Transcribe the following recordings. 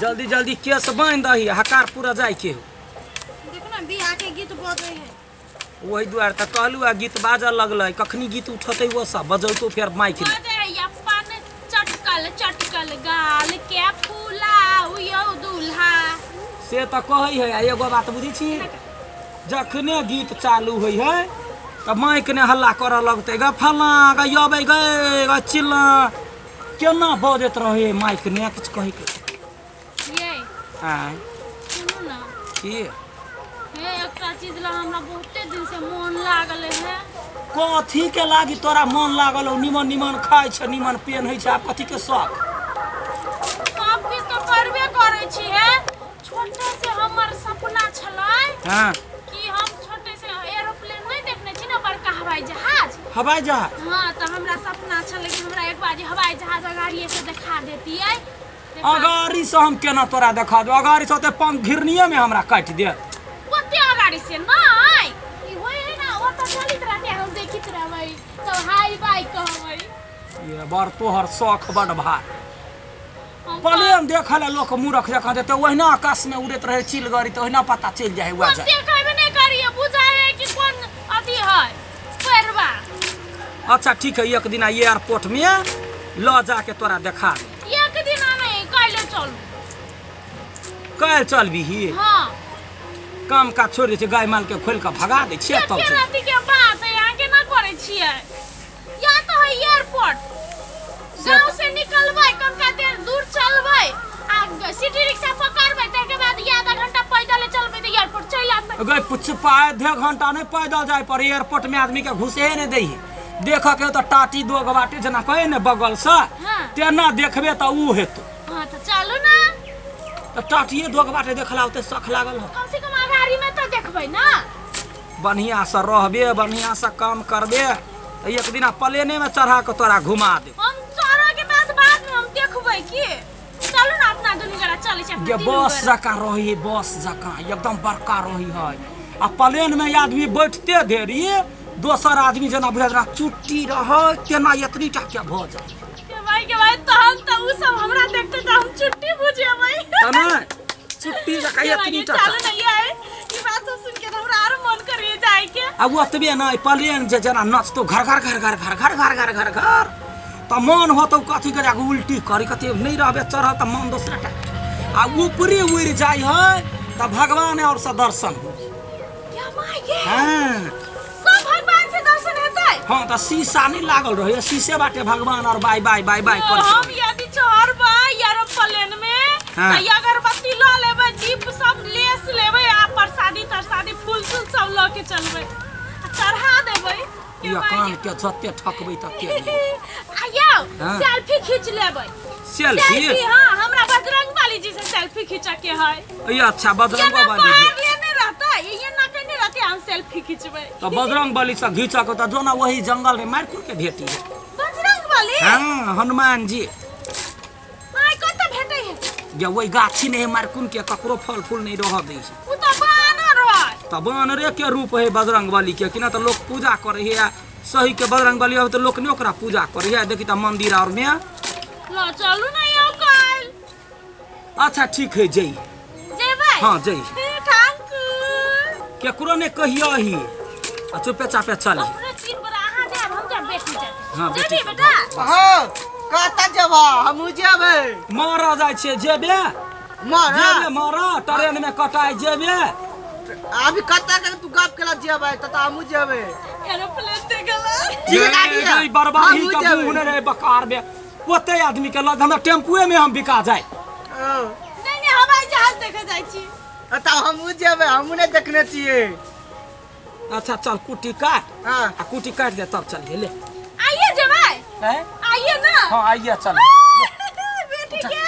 जल्दी जल्दी केस बान्हि दही हकार पूरा जाय के हो। देखो ना बियाह के गीत बजै है। ओहि दुआरे तऽ कहलहुँ आ गीत बाजऽ लगलै कखनी गीत उठतै ओ सब बजौतो फेर माइक मे। बजै अपन चटकल चटकल गाल के फुलाउ यौ दुल्हा। से तऽ कहै है आ एगो बात बुझै छी जखने गीत चालू होइ है तऽ माइक ने हल्ला करऽ लगतै गे फलाँ गे अबै गे गे चिल्लाँ केना बजैत रहै माइक ने किछु कहैके ये आँय सुनू ना की हे एकटा चीज ला हमरा बहुते दिन से मोन लागल है। कथी के लागी तोरा मन लागल हो? निमन निमन खाइ छै निमन पेन्है छै आब कथी के शौक? सब किछु तऽ करबे करै छी हे। छोटे से हमर सपना छलै कि हम छोटे से एरोप्लेन नहीं देखने छी ना बड़का हवाई जहाज। हवाई जहाज? हाँ तऽ हमरा सपना छलै कि हमरा एक बार हवाई जहाज अगाड़िए से देखा देतियै। अगाड़ी से हम केना तोरा देखा देब? अगाड़ी से ओते पंख घिरनिये में हमरा काटि देत। ओते अगाड़ी से नहीं ई होय है ना ओतऽ चलित रहते हम देखित रहबै तब हाय बाय कहबै। ये बड़ तोहर शौख बड़ भारी। प्लेन देखऽ लए लोक मूर्ख जकाँ जेतै ओहिना आकाश में उड़ैत रहै चिलगड़ी तऽ ओहिना पता चलि जाइ है वएह जाय। देखबे नहि करिए बुझाइ है कि कोन अथी है परवा। अच्छा ठीक है एक दिन एयरपोर्ट में लऽ जाके तोरा देखा देब। एक दिन नहीं काल्हि चलू। काल्हि चलबिही? हाँ। काम काज छोड़ि दै छियै गाय माल के खोलि कऽ भगा दै छियै तब एके राति के बात है अहाँ केना करै छियै? या तऽ है एयरपोर्ट गाँव से निकलबै कनका देर दूर चलबै आ सिटी रिक्शा पकड़बै ताहिके बाद आधा घंटा पैदल चलबै तऽ एयरपोर्ट चलि आतै। गई पुछपा आधे घंटा नहीं पैदल जाए पर एयरपोर्ट में आदमी के घुसे नहीं दै है। देख के तो टाटी दो बाटे जेना कहे ने बगल से तेना देखबे तो ऊ हेतो। हाँ तो चलू ना। तो टाटिए दो बाटे देखला ओते सख लागल हो। कम से कम अगाड़ी में तो देखबै ना। बढ़िया से रहबे बढ़िया से काम करबे तो एक दिन प्लेने में चढ़ा के तोरा घुमा दे। हम चढ़ा के पास बाद में हम देखबै की। चलू ना अपना दुनू गोरा चलै छै, अपना ये तीनू बस गोरा। जकाँ रही बस जकाँ एकदम बड़का रही है आ प्लेन में आदमी बैठते देरी दोसर आदमी जेना बुझा जेना चुट्टी रहै तेना एतनी टा के भऽ जाय। के भाई के भाई तहन तऽ उ सब हमरा देखते तऽ हम चुट्टी बुझेबै। तऽ नहि चुट्टी जकाँ के भाई एतनी के टा। चलू ना ये ई बात सब सुन के तऽ हमरा आरो मन करैए जाय के। आ ओतबे नहि प्लेन जे जेना नचतौ घर घर घर घर घर घर घर घर घर घर तऽ मन होतौ कथी के जाके उल्टी करी कथी नहि रहबे चढ़ल तऽ मन दोसरा टा आ ऊपरे उड़ि जाइ है तऽ भगवान और से दर्शन होइ। क्या माय गे? हाँ। सब भगवान से दर्शन हेतै? हाँ तऽ शीशा नहि लागल रहै शीशे बाटे भगवान और बाय बाय बाय बाय कर। हम यदि चढ़बै एरोप्लेन में तऽ अगरबत्ती लऽ लेबै दीप सब लेस लेबै आ प्रसादी तरसादी फूल तूल सब लऽ के चलबै आ चढ़ा देबै। ये कान के जते ठकबै तते नहि। आ यौ हाँ। सेल्फी खींच लेबै। सेल्फी? सेल्फी हाँ हमरा बजरंग बली जी से सेल्फी खींच के है। ये अच्छा बजरंग केना बली जी। पहाड़ लेने रहता ये ना कहने रहते हम सेल्फी खींचबै। तो बजरंग बली से घींच के तो जो ना वही जंगल में मार कुर के भेटी है। बजरंग बली? हाँ हनुमान जी। माय कत भेटै है? जे वही गाछी नहीं मार कुन के ककरो फल फूल नहीं रह दै है। उ तो बानर है। तो बानरे के रूप है बजरंग बली के कि ना तो लोग पूजा करे है सही के बजरंग बली हो तो लोग नहीं ओकरा पूजा करे है। देखी तो मंदिर और में। लो चलू ना यौ काल। अच्छा ठीक है जई। जेबै? हाँ जई। Thank you. केकरो ने कहियो ही आ चुपे चापे चल। अपने तीन बड़ा अहाँ जाब हम जाब बेटी जाब। हाँ, बेटी जेबी जाब। बेटा? हाँ, कतऽ जेबह? हमहूँ जेबै। मरऽ जाइ छियै जेबे? मरऽ? जेबे मरऽ ट्रेन में कटाइ जेबे। अभी कतऽ के तू गप केलक जेबै ततऽ हमहूँ जेबै। एरोप्लेन देखला। ठीक है, गाड़ी है। ये बर्बादी हमहूँ के जेबै। मुँह नहि रहे बकार में। ओते आदमी के लग हमरा टेम्पुए में हम बिका जाए। हाँ। नहीं, नहीं, हवाई जहाज देखे जाइ छी। तब हमहूँ जेबै, हमहूँ नहि देखने छियै। अच्छा चल कुटी काट। हाँ। आ कुटी काट दे तब चल ले। आइए जेबै? हैं? आइए ना। हाँ आइए चल। बेटी के।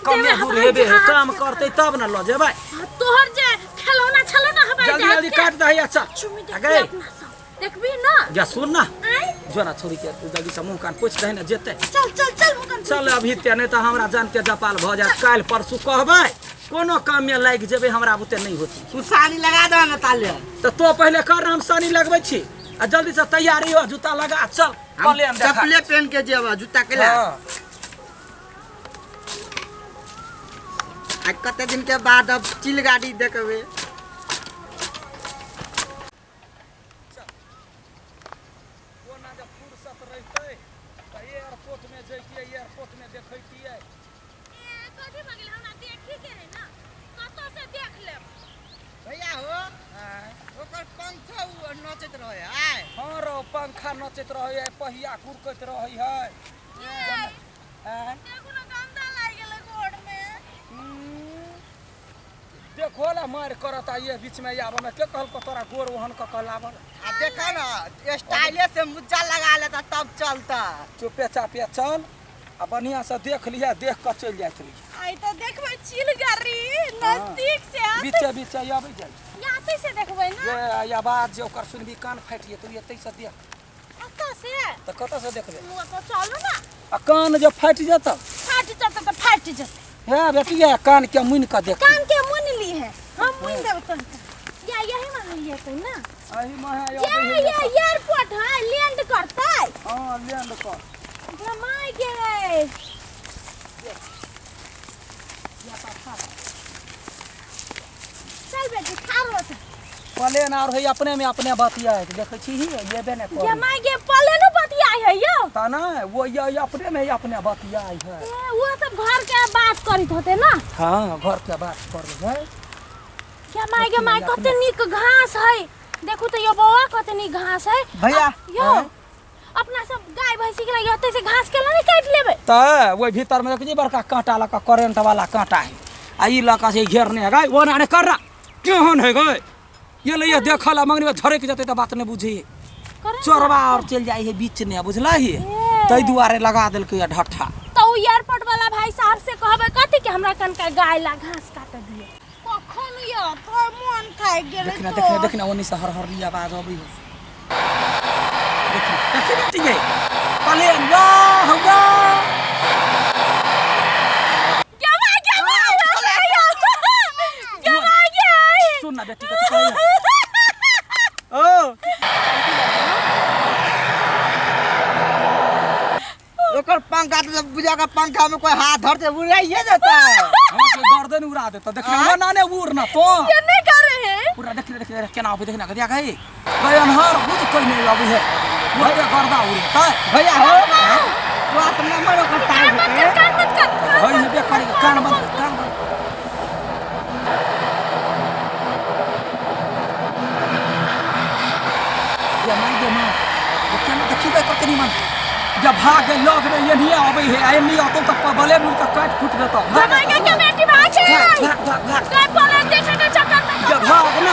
कमे जेबै दूर हवाई हेबे, जहाज काम से। करतै तब ना लऽ जेबै। हाँ, तोहर जे खेलौना छलौ ना हवाई जल्दी जहाज जल्दी के। काट दही अच्छा। चुम्मी आ देखबी गई? अपना सब। देखबी ना? जा सुन ना। आँय? जो ना छोरी के तू जल्दी से मुँह कान पोछि दही ना जेतै। चल चल चल मुँह कान चल अभी ते नहि तऽ हमरा जान के जपाल भऽ जायत। काल्हि परसू कहबै कोनो काम में लागि जेबै हमरा बुते नहि होती। तू सानी लगा दह ना ताले। तऽ तो पहिले कर हम सानी लगबै छी आ जल्दी से तैयारी हो जूता लगा चल। हम प्लेन देखा। चप्पले पहन के जेबै जूता के ले। हाँ। आ कते दिन के बाद अब चिल गाड़ी देखबे। कोना जब फुर्सत रहितै तऽ एयरपोर्ट में जैतियै, एयरपोर्ट में देखैतियै। ए, कथी भऽ गेलै? हमरा देखी के है ना, कतऽ से देख लेब। भैया हो, ओकर पंखा उ नचैत रहे आय। हाँ रौ, पंखा नचैत रहै है, पहिया गुरकैत रहै है। ए, आँय? देखू ना, गंदा लागि गेलै गोड़ में। देखो ला, मारि करत आ ये बीच में आबऽ में के कहलको तोरा गोर ओहन कऽ कऽ लाबऽ? आ देखा ना, स्टाइले से मुज्जा लगा लेता तब चलता। चुपे चापे चल आ बढ़िआँ से देख लिहे, देख कऽ चलि जाइत रही। आइ तऽ देखबै चिल गाड़ी नजदीक से। बीचे बीचे अबै जाइ। याते से देखबै ना। ये आवाज जे ओकर सुनबी कान फाटि जेतौ। एतै से देख। कतऽ से? तऽ कतऽ से देखबै? मुआ को चलू ना। आ कान जे फाटि जेतौ? फाटि जेतै तऽ फाटि जेतै। हे बेटिया, कान के मुनि कऽ देख। कान के मुनि ली है, हम मुनि देब तोहका। या यही में लिए तो ना। एही में जे ये एयरपोर्ट है, लैंड करतै। हाँ, लैंड कर। जमाई गेलै। चल बेटी, ठाढ़ हो जा। प्लेन आर है अपने में अपने बतियाइत देखै छी ही, एबे ने करै। जमाई गे, प्लेनो बतियाइ है यौ? ता नै, वो ये अपने में अपने बतियाइ है। ए, वो सब घर के बात करैत होते ना। हाँ, घर के बात कर है। जमाई गे माई, कते नीक घास है, देखू तो यो बौआ, कते नीक घास है। भैया, यौ, अपना सब गाय भैंसी के लगे ओतै से घास के नहीं काटि लेबै? तऽ ओहि भीतर में देखै छी बड़का कांटा लऽ कऽ, करेंट वाला कांटा है, आ ई लऽ कऽ से घेरने है। गाय ओ ना कर रहा केहन है गए ये ले, ये देखल आ मंगनी में झरक जेतै तऽ बात नहि बुझै। करेंट चोरबा और चलि जाइ है बीच ने, बुझलही? ताहि दुआरे लगा देलकै ये ढट्ठा। तो उ एयरपोर्ट वाला भाई साहब से कहबै कथी के हमरा कनका गाय ला घास काट दिए। कखन यौ तोर मोन थाकि गेलै? देखना, देखना, देखना, ओनी से हरहरली आवाज अबै है। देखना, देखी बेटी गे, प्लेन वाह वाह। जमा जमा जमा गे। सुन ना बेटी, कथी कहै ओ ओकर पंखा तो बुझा के पंखा में कोई हाथ धरते उड़ाइए देता है। हाँ, के गर्दन उड़ा देता। देखना, वो नाने उड़ ना तो केने करे है। पूरा देख, देख, देख केना अबै, देखना गदिया गई गई अनहर बुझ, कोई नहीं अबै है, वो के गर्दा उड़े त। भैया हो, तू आस नंबर ओकर तार कान मत कर, कान मत कर। हई हेबे करे, कान बंद, कान बंद। गे माय, गे माय, केना देखी गई, कतनी मन जब भाग लग में ये नहीं अबै है, आ नहीं अतौ त बले मुड़ के काट फूट देतौ। भाग। जमाई गे के बेटी भाग छै। भाग, भाग, भाग, भाग। गाय प्लेन देखे के चक्कर में। जब भाग ना,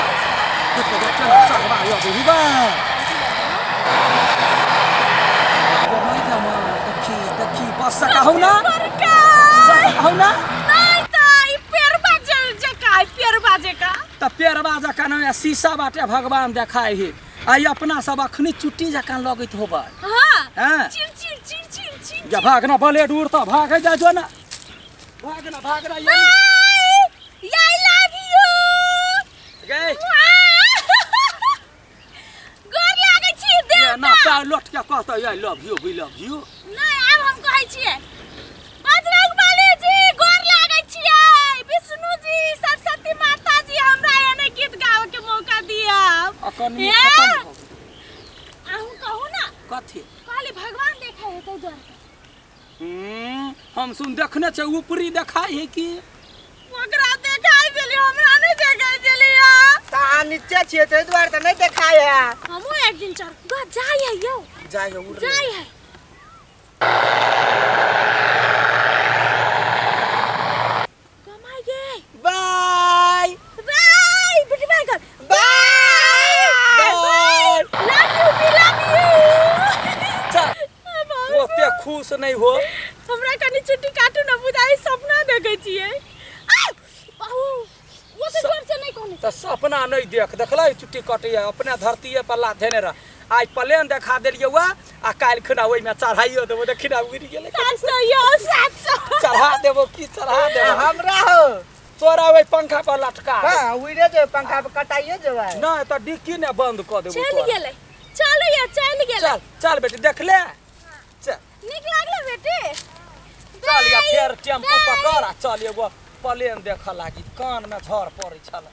देख देख, चल चल बा यो अबै बा। गे माय, गे माय, देखी देखी, बस कहू ना। बड़का। बस कहू ना। नहीं त ई पेड़बा जे जका है, पेड़बा जका। त पेड़बा जकाँ नहि, शीशा बाटे भगवान देखाय हे, आ ई अपना सब अखनी चुट्टी जकाँ लगैत होबै। हां। हैं? चिर चिर चिर चिर चिर। जा, भाग ना, बलेड उड़ त भागे जा, जो ना, भाग ना, भाग ना। ये बाय, I love you. गए। गोर लागै छी। ये देवता ना पायलट के कहतै I love you, we love you. नहीं, आब हम कहै छियै, बजरंग बली जी गोर लागै छियै, विष्णु जी, सरस्वती माता जी, हमरा एने गीत गावे के मौका दिया। अकन ए? खत्म भऽ गेल। अहूँ कहू ना। कथी? कहली भगवान देखै है ताहि दुआरे। हम सुन देखने छै, ऊपरी देखाइ है कि ओकरा देखाइ देली, हमरा नहीं देखाइ देली। त अहाँ नीचे छियै ताहि दुआरे तऽ नहि देखाय है। हमहूँ एक दिन चढ़ ग जाइ है यौ। जाइ है, उड़ जाइ है। कमाइ गे। बाय। बाय बेटी, बाय कर। Bye. Bye. Love you, we love you. चल, ओते खुश नहीं हो। हमरा कनि छुट्टी काटू न, बुझाइ सपना देखै छियै। आ बाहु, वो तो जोर से नहीं कहने। तऽ सपना नहीं देख, देखलै चुट्टी कटैया, अपने धरतीये पर लाथ धेने रह। आइ प्लेन देखा देलियै वा, आ काल्हि खुना ओहिमे चढ़ाइयो देबो। देखी ना, उड़ि गेलै। 700 यौ, 700। चढ़ा देबो की, चढ़ा देबो। हमरा हो? तोरा ओहि पंखा पर लटका देबो। हाँ, उड़े जेबै, पंखा पर कटाइए जेबै। नहि तऽ डिक्की ने बंद कऽ देबो चलि तोरा। गेलै, चलू ये, चलि गेलै। चल चल बेटी, देख ले, चल। नीक लागलै बेटी। चल या, फेर टेम्पू बाय। पकड़ आ चल एगो। प्लेन देखऽ लागी, कानमे झड़ पड़ै छल।